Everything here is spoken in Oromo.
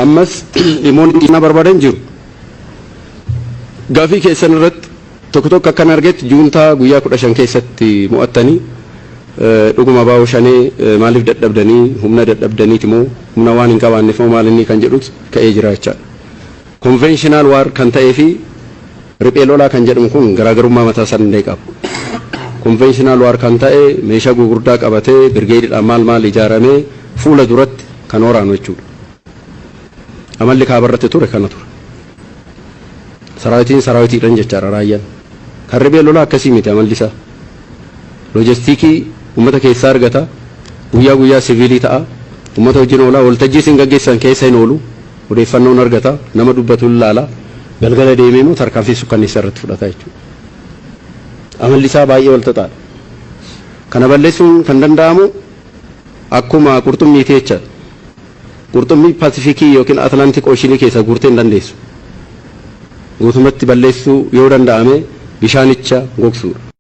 Ammas dhimmoonni xiyyeeffannaa barbaadan jiru. Gaafii keessan irratti tokko tokko akkan argetti juuntaa guyyaa 15 keessatti mo'attanii dhuguma ABO Shanee maaliif dadhabdanii, humna dadhabdaniiti moo humna waan hin qabaanneef moo maal inni kan jedhutu ka'ee jira jechaadha. Conventional war kan ta'ee fi riphee lolaa kan jedhamu kun garaagarummaa mataa isaa danda'e qaba. Conventional war kan ta'e meeshaa gurguddaa qabatee, birgeediidhaan maal maal ijaaramee fuula duratti kan waraanu jechuudha. Amalli kaabarratti ture kana ture. Saraawitiin saraawitiidhaan jechaadha raayyaan. Kan riphee lolaa akkasii miti amalli isaa. Loojistikii uummata keessaa argata. Guyyaa guyyaa siviilii ta'a. Uummata wajjin oolaa, waltajjii isin gaggeessan keessa hin oolu. Odeeffannoon argata. Nama dubbatu ilaala. Galgala deemee immoo tarkaanfii sukkanneessaa irratti fudhata jechuudha. Amalli isaa baay'ee wal xaxaadha. Kana balleessuun kan danda'amu akkuma qurxummiiti jechaadha. Qurxummii Paasifikii yookiin Atlantic Ocean keessa guurtee hin dandeessu. Guutumatti balleessuu yoo danda'ame bishaanicha gogsuudha.